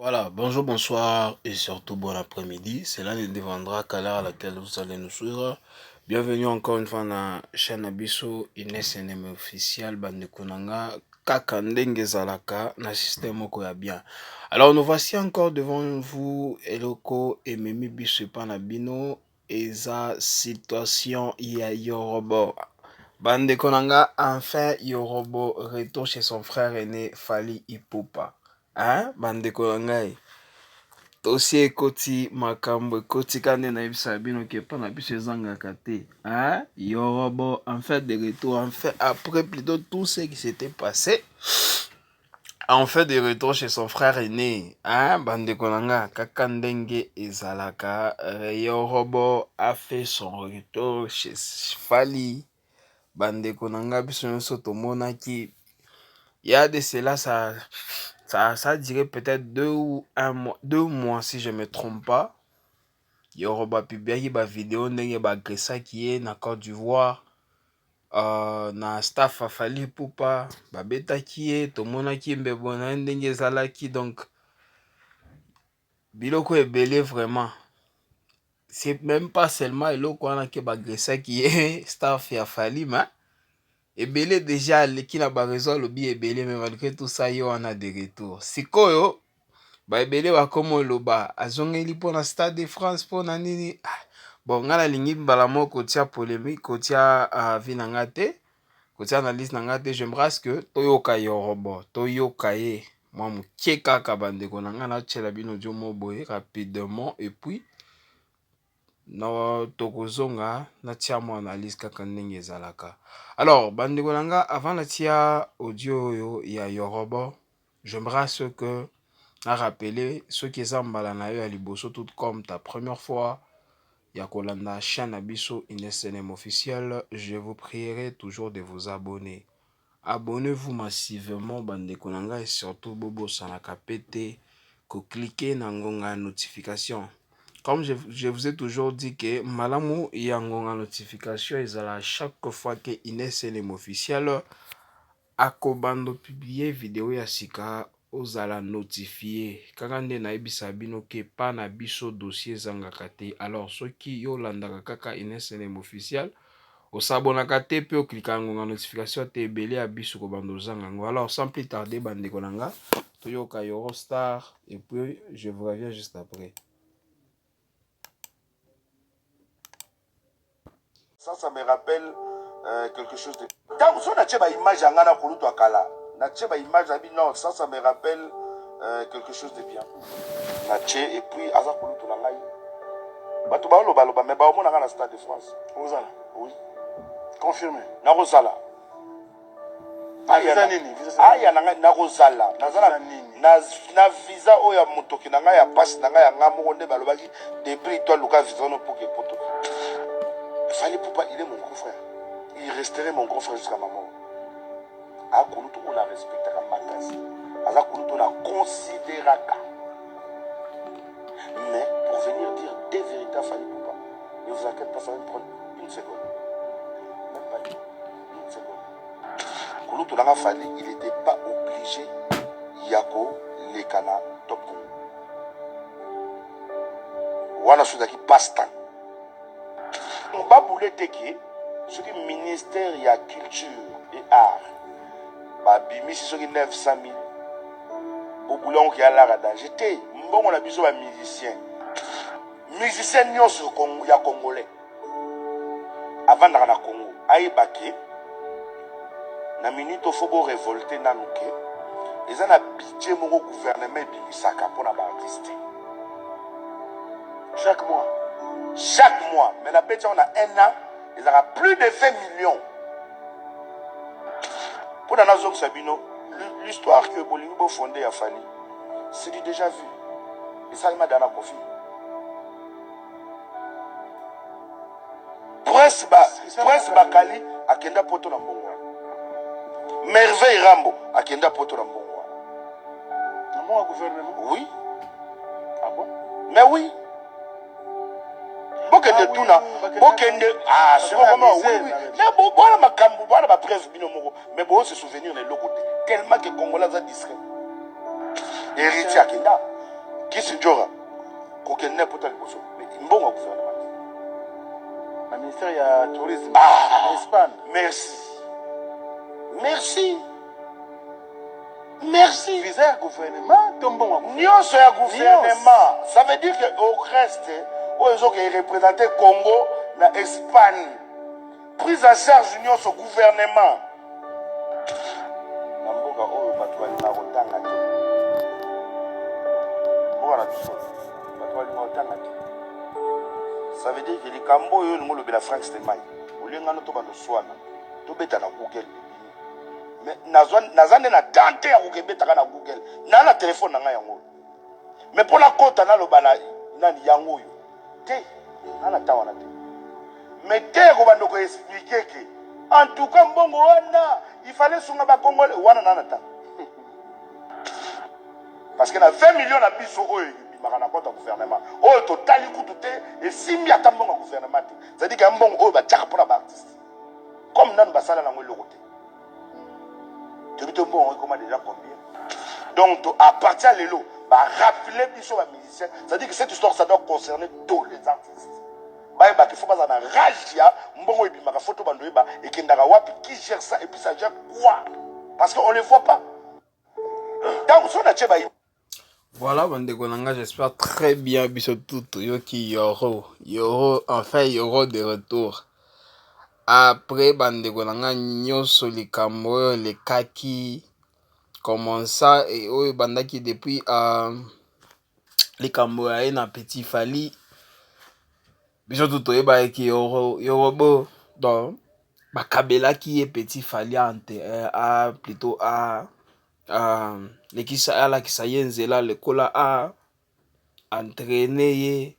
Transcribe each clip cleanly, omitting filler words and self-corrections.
Voilà, bonjour, bonsoir et surtout bon après-midi. Cela ne dépendra qu'à l'heure à laquelle vous allez nous suivre. Bienvenue encore une fois na chaîne na biso Ines NM officiel bandeko na nga kaka ndenge ezalaka na système moko ya bien. Alors nous voici encore devant vous eloko ememi biso epa na bino eza situation ya Yorobo. Bandeko na nga enfin Yorobo retour chez son frère aîné Fally Ipupa. Hein bandeko na ngai tosi ekoti makambo ekoti ka nde nayebisaka bino ke epa na biso ezangaka te hein yorobo en fait de retour enfin après plutôt tout ce qui s'était passé en fait de retour chez son frère aîné hein bandeko na nga kaka ndenge ezalaka yorobo a fait son retour chez Fally bandeko na nga biso nyonso tomonaki ya de cela ça ça ça dirait peut-être deux ou un mois 2 mois si je me trompe pas. Yorobo apubliaki bavideo ndenge baagressaki ye na Côte d'Ivoire, na staff ya Fally Ipupa babetaki ye, tomonaki mbebo na ye ndenge ezalaki. Donc biloko ebele vraiment, c'est même pas seulement eloko wana ke baagressaki ye staff ya Fally, mais ebele déjà aleki na bareseau alobi ebele. Mais malgré tout ça, ye wana de retour. Sikoyo baebele bakoma oloba azongeli mpona Stade de France mpona nini. Ah, bon, ngai nalingi mbala moko kotia polémique, kotia avis na nga te, kotia analyse na nga te. J'aimerais que toyoka Yorobo, toyoka ye mwa moke kaka. Bandeko na ngai, natiela bino audio mo boye rapidement et puis na tokozonga natia mwa analyse kaka ndenge ezalaka. Alors bandeko na nga, avant natia audio oyo ya Yorobo, j'aimerais ce que na rappeler soki eza mbala na yo ya liboso, tout comme ta première fois ya kolanda chaîne na biso Ines officiel, je vous prierai toujours de vous abonner. Abonnez-vous massivement bandeko na ngai, surtout bobosanaka pe te kocliquer na ngonga ya notification. Comme je vous ai toujours dit que malamu ya ngonga notification ezala chaque fois que Ines NM officiel akobanda publier video ya sika, ozala notifié. Kaka nde nayebisa bino ke pa na biso dossier ezangaka te. Alors soki yo olandaka kaka Ines NM officiel, osabonaka te mpe oklikaka ngonga notification te, ebele ya biso kobanda ozanga yango. Alors sans plus tarder, bandeko na nga, toyoka Eurostar et puis je vous reviens juste après. Ça me rappelle quelque chose de ntango so natie baimage ya ngai na kulutu ya kala, natie baimage ya bi non, ça me rappelle quelque chose de bien. Natie et puis aza kulutu na ngai. Bato baolobaloba me baomona ngai na Stade de France. Ozala? Oui. Confirmé? Nakozala. Visa nini? Aya na ngai, nakozala, naza na visa oyo ya motoki na ngai ya pasi na ngai ya ngai moko nde balobaki depuis to aluka visa no poke poto. Fally Ipupa, il est mon grand frère, il resterait mon grand frère jusqu'à ma mort. Akulutu oyo na respectaka makasi, aza kulutu oyo na considéraka. Mais pour venir dire des vérités à Fally Ipupa, ne vous inquiétez pas, ça va me prendre une seconde, même pas une seconde. Kulutu nanga Fally, il était pas obligé ya koleka na Top Congo wana. So ezalaki passe temps babule te ke soki ministère ya culture et art babimisi soki 900 000, bobule yango ke alaka danger te. Mbongo na biso bamusicien, musicien nyonso ya congolais avandaka na Congo ayeba ke na minute ofo borévolte nanu ke eza na budget moko gouvernement ebimisaka mpona baartiste. Chaque mois? Chaque mois, mais na beti yango na un an ezalaka plus de 20 millions. Mpona nazongisa bino l'histoire que bolingi bofonde ya Fally, c'est du déjà vu. Esalema dana Kofi, Prince ba Prince Bakali akenda poto na mbongo wana, Merveille Rambo akenda poto na mbongo wana. Na mbongo ya gouvernement? Oui. Ah bon? Mais oui, bokende. Ah oui, tuna bokende. Ah, sikoyo oui oui mais bwana makambo bwana bapreuve bino moko, mais bo se souvenir na eloko te tellement que congolais aza distrait. Héritier akenda. Kisi Ndjora kokende na poto ya liboso mais mbongo ya gouvernement te. Na ministère ya tourisme Ah, na Espagne. Merci. Merci. Merci. Visa ya gouvernement to mbongo ya gouvernement? Nyonso ya gouvernement. Ça veut dire que orchestre oyo ezoke représenter Congo na Espagne. Prise en charge nyonso gouvernement. Na mboka oyo bato balingaka kotanga te. Mboka na biso bato balingaka kotanga te. Ça veut dire que likambo oyo olingi olobela Frank Stemay, olie ngano to bando swana, tobeta na Google ebimi. Mais nazwa naza nde na temps te ya kokebetaka na Google. Na na telefone na ngai yango. Mais mpo nakota naloba na nani yango oyo te nga na temps wana te mais te kobanda ko expliquer ke en tout cas mbongo wana il fallait sunga ba congolais wana na na temps parce que na 20 millions na biso oyo ebimaka na compte ya gouvernement oyo totali kutu te esimbi ata mbongo ya gouvernement te c'est-à-dire ke mbongo oyo batiaka mpona baartiste comme nanu basala nango eloko te toyebi te mbongo ekoma déjà combien. Donc to, à partir ya lelo barappeler biso bamusicien, c'est-à-dire que cette histoire, ça doit concerner tous les artistes. Bayebaka faut bazala na rage ya mbongo ebimaka, faut to bando yeba ekendaka wapi, qui gère ça et puis ça gère quoi, parce que on les voit pas. Ntango so natie ba Voilà, bandeko na nga, j'espère très bien biso tout toyoki Yoro. Yoro, enfin Yoro de retour. Après bandeko na nga nyonso likambo oyo elekaki comment ça et oyo ebandaki depuis likambo ya ye na Petit Fally. Biso tout toyebaki Yoro, Yorobo donc bakabelaki ye Petit Fally ante a plutôt a lekisa alakisa ye nzela lokola a entraîne ye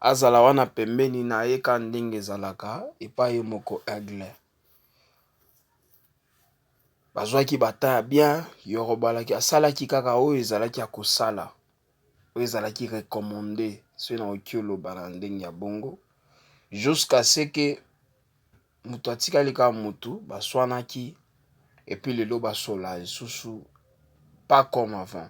azala wana pembeni na ye ka ndenge ezalaka epai ye moko Aigle. Bazwaki bata ya bien. Yorobo alaki asalaki kaka oyo ezalaki ya kosala, oyo ezalaki recommandé soki nakoki oloba na ndenge ya bongo, jusqu'à ce que moto atikali kaka motu baswanaki et puis lelo basola lisusu pas comme avant.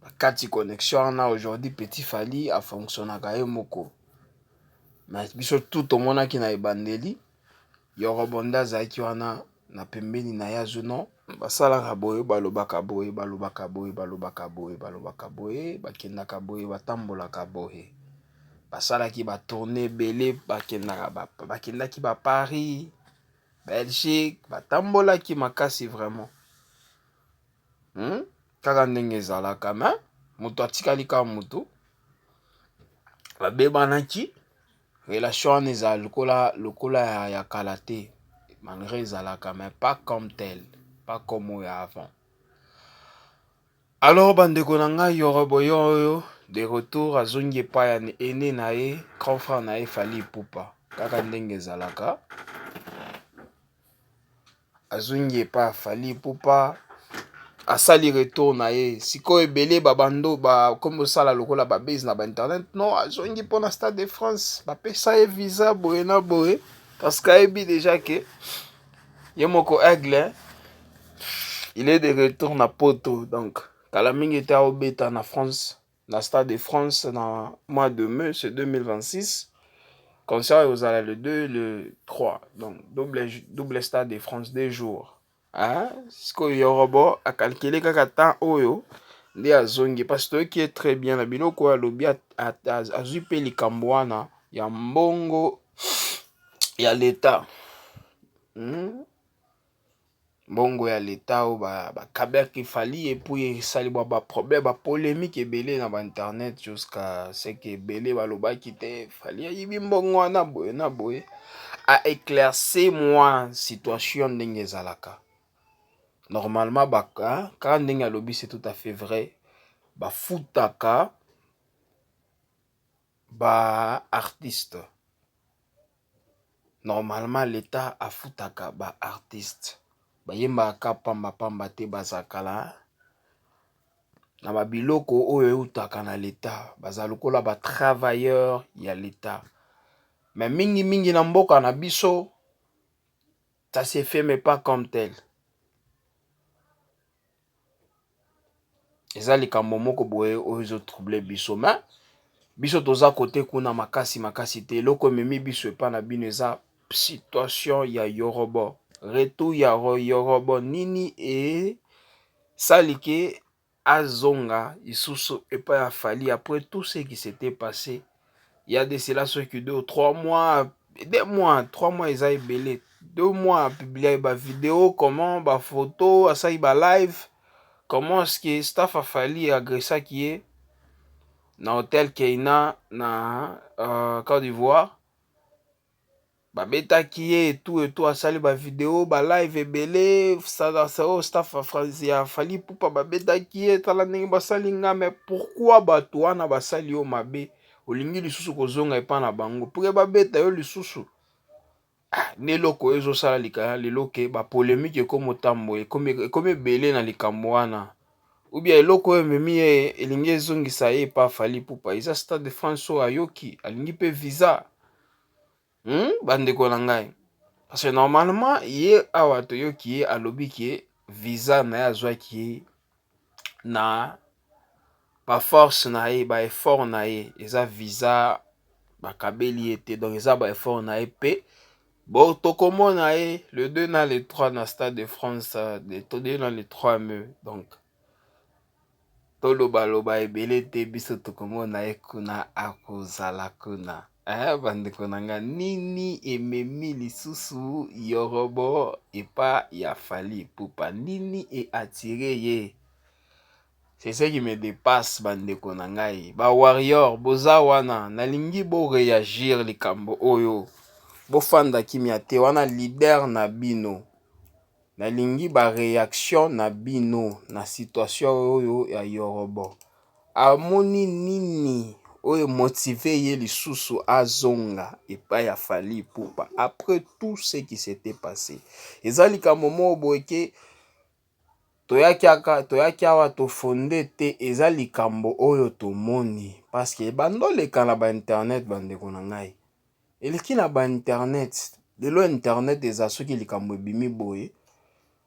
Bakati connexion wana. Aujourd'hui Petit Fally afonctionnaka ye moko, mais biso tout tomonaki na ebandeli Yorobo nde azalaki wana na pembeni na ye. Azwi non, basalaka boye, balobaka boye, balobaka boye, balobaka boye, balobaka boye, bakendaka boye, batambolaka boye. Basalaki batournée ebele, bakendaka, bakendaki ba Paris, Belgique, batambolaki makasi vraiment, Kaka ndenge ezalaka. Mais moto atikali kaka motu, babebanaki. Relation wana ezala lokola ya kala te, malgré ezalaka, mais pas comme tel, pas comme oyo avant. Alors bandeko na ngai, Yorobo oyo de retour, azongi epai ya aîné na ye, grand frère na ye Fally Ipupa. Kaka ndenge ezalaka, azongi epai ya Fally Ipupa, asali retour na ye. Sikoyo ebele babando bakomi kosala lokola babase na bainternet. Non, azongi mpona Stade de France, bapesa ye visa boye na boye, parce que ayebi déjà ke ye moko Aigle, il est de retour na poto. Donc kala mingi te aobeta na France, na Stade de France, na mois de mai, c'est 2026. Concert ozala le 2, le 3, donc double, double Stade de France, 2 jours, hein? Sikoyo Yorobo acalculer kaka temps oyo nde azongi, parce toyoki ye très bien na biloko oyo alobi. Azwi mpe likambo wana ya mbongo ya leta, Mbongo ya leta oyo bakabaki Fally et puis esali bwa baproblème, bapolémique ebele na bainternet, jusqu'à ce que ebele balobaki te Fally ayibi mbongo wana boye na boye. Aéclairci mwa situation ndenge ezalaka normalement. Baka kaka ndenge alobi, c'est tout à fait vrai, bafutaka baartiste normalement. L'état afutaka baartiste, bayembaka pambapamba te, bazalaka na babiloko oyo eutaka na leta, baza lokola batravailleur ya leta. Mais mingimingi na mboka na biso, ça se fait mais pas comme tel. Eza likambo moko boye oyo ezo troubler biso mais biso toza kote kuna makasi makasi te. Eloko ememi biso epa na bino eza situation ya Yorobo, retour ya Yorobo nini esali ke azonga lisusu epai ya Fally après tout ce qui s'était passé il y a de cela soki 2 ou 3 mois, 2 mois, 3 mois eza ebele, 2 mois apubliaki ba video comment ba photo asali ba live comment est-ce que staff ya Fally agressaki ye na hotel Keina na Côte d'Ivoire. Babetaki ye etu etu, asali ba video ba live ebele oyo staff ya Fally Ipupa babetaki ye, tala ndenge basali nga. Mais pourquoi bato wana basali yo mabe, olingi lisusu kozonga epa na bango pour babeta yo lisusu? Nde eloko oyo ezosala likaya lelo ke ba polémique ekomi otambola, ekomi ebele na likambo wana. Ou bien eloko oyo ememi ye elingi ezongisa ye epa Fally Ipupa eza Stade de France oyo ayoki alingi mpe visa. Bandeko na ngai, parce que normalement ye awa toyoki ye alobi ke visa na ye azwaki ye na ba force na ye, ba effort na ye, eza visa bakabeli ye te, donc eza ba effort na ye. Mpe bon, tokomona ye le 2 na le 3 na Stade de France, le 2 na le 3 mai. Donc tolobaloba ebele te, biso tokomona ye kuna, akozala kuna. Bandeko na nga, nini ememi lisusu Yorobo epa ya Fally Ipupa? Nini eattirer ye? C'est ce qui me dépasse. Bandeko na ngai ba warrior, boza wana, nalingi boréagir likambo oyo, bofanda kimia te wana. Leader na bino, nalingi baréaction na bino na situation oyo ya Yorobo. Amoni nini oyo motiver ye lisusu azonga epai ya Fally Ipupa après tout ce qui s'était passé? Eza likambo moko boye ke toyaki awa tofonde te, eza likambo oyo tomoni parce que ebanda oleka na bainternet. Bandeko na ngai, eleki na bainternet. Lelo internet eza, soki likambo ebimi boye,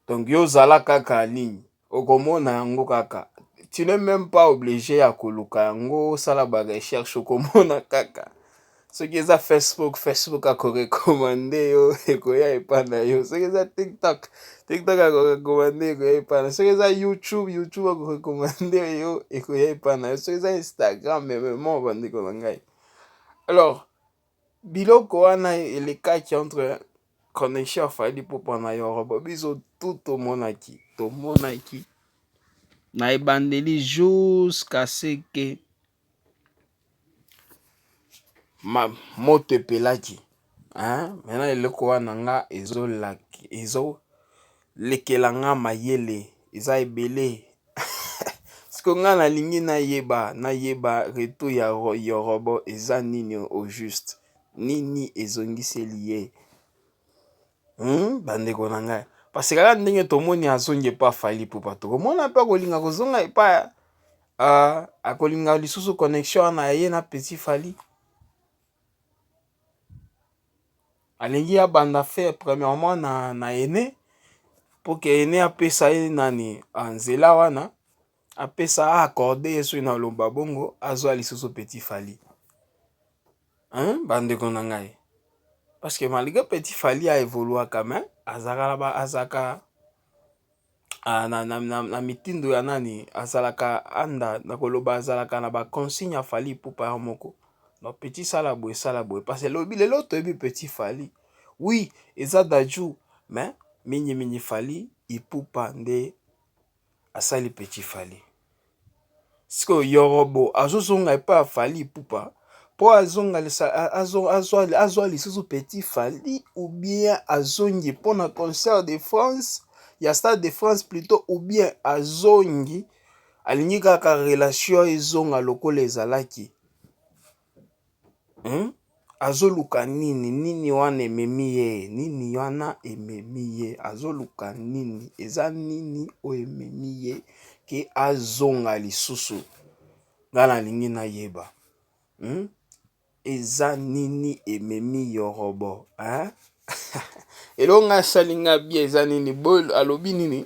donc yo ozala kaka ligne, okomona yango kaka. Tu n'es même pas obligé ya koluka yango, osala barecherche, okomona kaka. Soki eza Facebook, Facebook akorecommander yo, ekoya epa na yo. Soki eza TikTok, TikTok akorecommander, ekoya epa na. Soki eza YouTube, YouTube akorecommander yo, ekoya epa na yo. Soki eza Instagram, mêmement. Bandeko na ngai, alors biloko wana elekaki entre connexion ya Fally Ipupa na Yorobo, biso tu tomonaki na ebandeli jusqu'à ce que moto epelaki. Maintenant eloko wana nga ezolekela nga mayele, eza ebele. Siko nga nalingi nayeba retour ya Yorobo eza nini au juste, nini ezongiseli ye? Bandeko na ngai, parce kaka ndenge tomoni azongi epa Fally Ipupa, tokomona mpe akolinga kozonga epa, akolinga lisusu connexion wana ye na petit Fally. Alingi abanda faire premièrement na ene po ke ene apesa ye nani nzela wana, apesa aaccorde ye, soki naloba bongo, azwa lisusu petit Fally. Bandeko na ngai, parce que malgré petit Fally aévoluaka, mais azalaka na mitindo ya nani, azalaka anda na koloba, azalaka na baconsigne ya Fally Ipupa ya moko. Donc petit, sala boye, sala boye, parce que lobi lelo toyebi petit Fally, oui, eza Dadju, mais mingimingi Fally Ipupa nde asali petit Fally. Sikoyo Yorobo azozonga epai ya Fally Ipupa mpo azonga, azwa lisusu petit Fally, ou bien azongi mpona concert de France, ya Stade de France plutôt, ou bien azongi alingi kaka relation ezonga lokola ezalaki? Azoluka nini? Nini wana ememi ye? Nini wana ememi ye? Azoluka nini? Eza nini oyo ememi ye ke azonga lisusu? Nga nalingi nayeba, Eza nini ememi Yorobo, hein? Eloko nga asali nga bien eza nini? Boy alobi nini?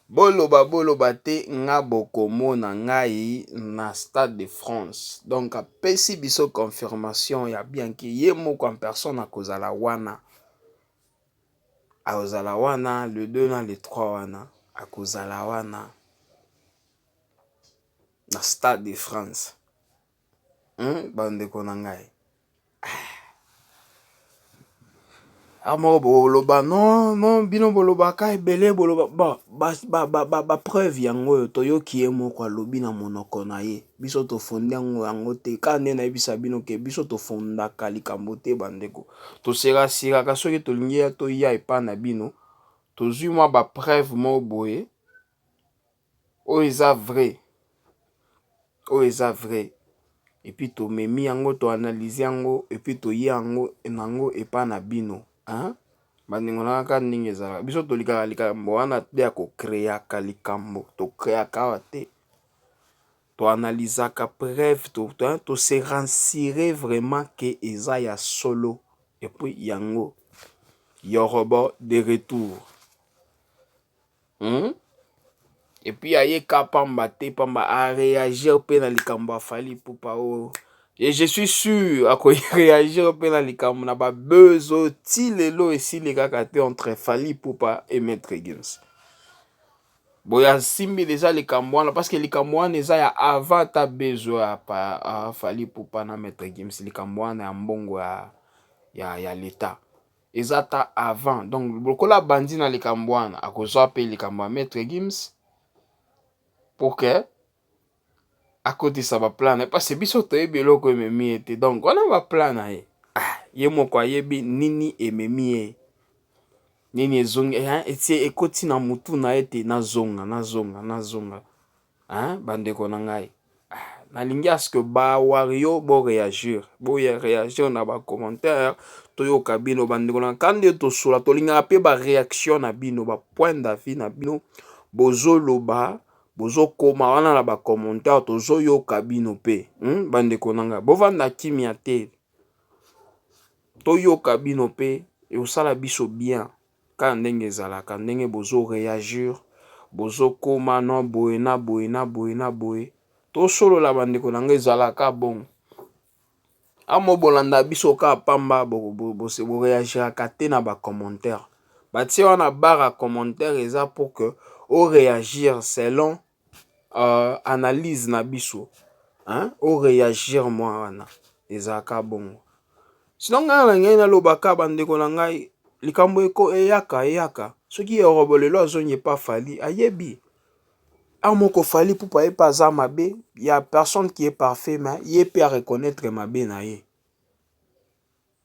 Boloba boloba te nga bokomona ngai na Stade de France. Donc apesi biso confirmation ya bien ke ye moko en personne akozala wana. Akozala wana le 2 na le 3 wana akozala wana na Stade de France. Bandeko na ngai. Ah moko boloba non non bino bolobaka ebele boloba bon ba preuve yango oyo toyoki ye moko alobi na monoko na ye biso tofonde yango yango te kaka nde nayebisa bino ke biso tofondaka likambo te bandeko tosirasiraka soki tolingi ya toya epai na bino tozwi mwa ba preuve moko boye Oyo eza vrai, oyo eza vrai et puis tomemi yango to analyse yango et puis toye yango nango epa na bino hein bandeko na nga kaka ndenge ezalaka biso tolikaka likambo wana te ya ko creaka likambo to creaka awa te to analysaka preuve to se rassurer vraiment que eza ya solo et puis yango yorobo de retour. Hum? Et puis aye ka pamba te pamba a réagir pe na likambo ya Fally Ipupa oyo. Et je suis sûr ako réagir pe na likambo na ba buzz oyo ti lelo esili kaka te entre Fally Ipupa et Maître Gims. Boye asimbi deja likambo wana parce que likambo wana eza ya avant ata buzz oyo ya Fally Ipupa na Maître Gims, likambo wana ya mbongo ya l'Etat. Eza ata avant donc lokola abandi na likambo wana akozwa pe likambo ya Maitre Gims pour que akotisa ba plan na ye parce que biso toyebi eloko ememi ye te donc wana ba plan na ye ah, ye moko ayebi nini ememi ye nini ezongi etie ekoti na mutu na ye te nazonga nazonga nazonga Hein ba ndeko na ngai nalingi à ce que ba wario bo reagir bo reagir na ba commentaire toyoka bino ba ndeko na ngai nde tosola tolingaka pe ba reaction na bino ba point d'avis na bino bozoloba bozokoma wana na ba commentaire tozoyoka bino pe ba ndeko na ngai bovanda kimia te toyoka bino pe ekosala biso bien. Kaka ndenge ezalaka ndenge bozo reagir bozo koma non boye na boye na boye na boye tosolola ba ndeko na nga ezalaka bongo amo bolanda biso kaka pamba bo reagiraka te na ba commentaire batie wana barre ya commentaire eza pour que o reagir selon analyse na biso hein o reagir mwa wana ezalaka bongo sinon ngai na ngai nalobaka bandeko na ngai likambo eko eyaka eyaka soki yorobo lelo azongi epa Fally ayebi a moko Fally Ipupa ye pe aza mabe ya personne qui est parfait mais ye pe a reconnaître mabe na ye.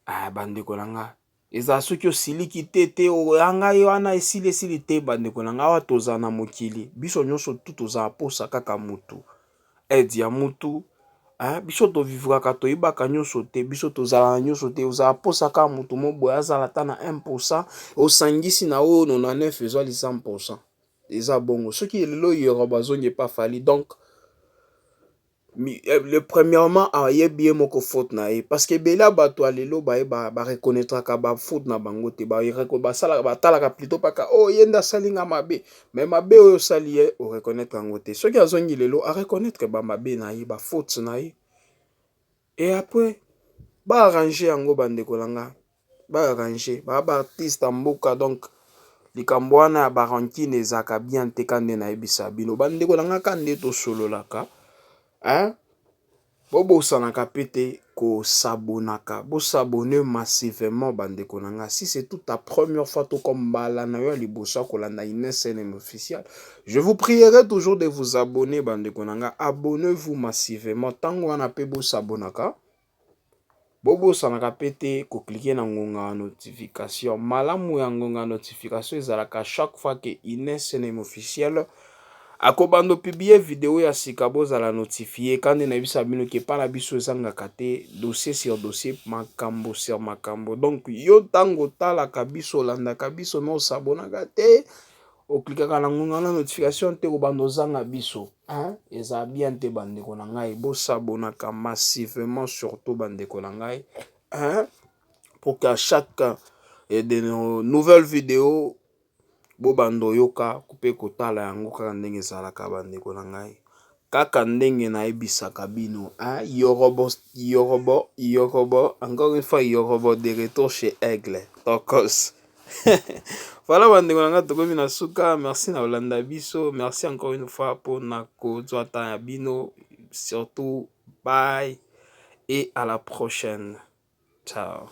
Ah ba ndeko na nga ezala soki osiliki te te ya ngai wana esili esili te ba ndeko na nga awa tozala na mokili biso nyonso tu tozala posa kaka mutu aide ya mutu hein biso tovivraka toyebaka nyonso te biso tozala na nyonso te ozala posa kaka mutu mo boye azala ata na 1% osangisi na oyo 99 ezwali 100% eza bongo soki lelo yorobo azongi epa Fally donc Le premièrement ayebi ye moko faute na ye parce que ebele ya bato ya lelo baye ba reconnaitraka ba faute na bango te basalaka batalaka plutot paka oh ye nde asali nga mabe mais mabe oyo osali ye o reconnaitre yango te soki azongi lelo a reconnaitre ba mabe na ye ba faute na ye et après ba arranger yango ba ndeko na nga. Ba arranger ba ba artiste ya mboka donc likambo wana ya ba rancune ezalaka bien te ka nde nayebisa bino ba ndeko na nga ka nde tosololaka hein bobosanaka pe te ko s'abonnaka bo s'abonner massivement ba ndeko na nga si c'est toute ta première fois to comme mbala na yo ya liboso ya kolanda Ines NM officiel je vous prierai toujours de vous abonner ba ndeko na nga abonnez-vous massivement tango wana pe bo s'abonnaka Bobosanaka pe te ko cliquer na ngonga ya notification. Malamu ya ngonga ya notification ezalaka chaque fois que Ines NM officiel akobanda publier video ya sika bozala notifie. Ka nde nayebisa bino ke epa na biso ezangaka te dossier sur dossier, makambo sur makambo. Donc yo tango otalaka biso, olandaka biso mais osabonaka te, oklikaka na ngonga na notification te, kobanda ozanga biso. Hein eza bien te ba ndeko na ngai bo s'abonnaka massivement surtout ba ndeko na ngai hein pour qu'à chaque de nos nouvelles vidéos. Bobanda oyoka mpe kotala yango kaka ndenge ezalaka, bandeko na ngai. Kaka ndenge nayebisaka bino, hein? Yorobo, Yorobo, Yorobo, encore une fois Yorobo de retour chez Aigle. Tokos. Voilà, bandeko na ngai, tokomi na suka. Merci na kolanda biso. Merci encore une fois mpona kozwa temps ya bino. Surtout, bye et à la prochaine. Ciao.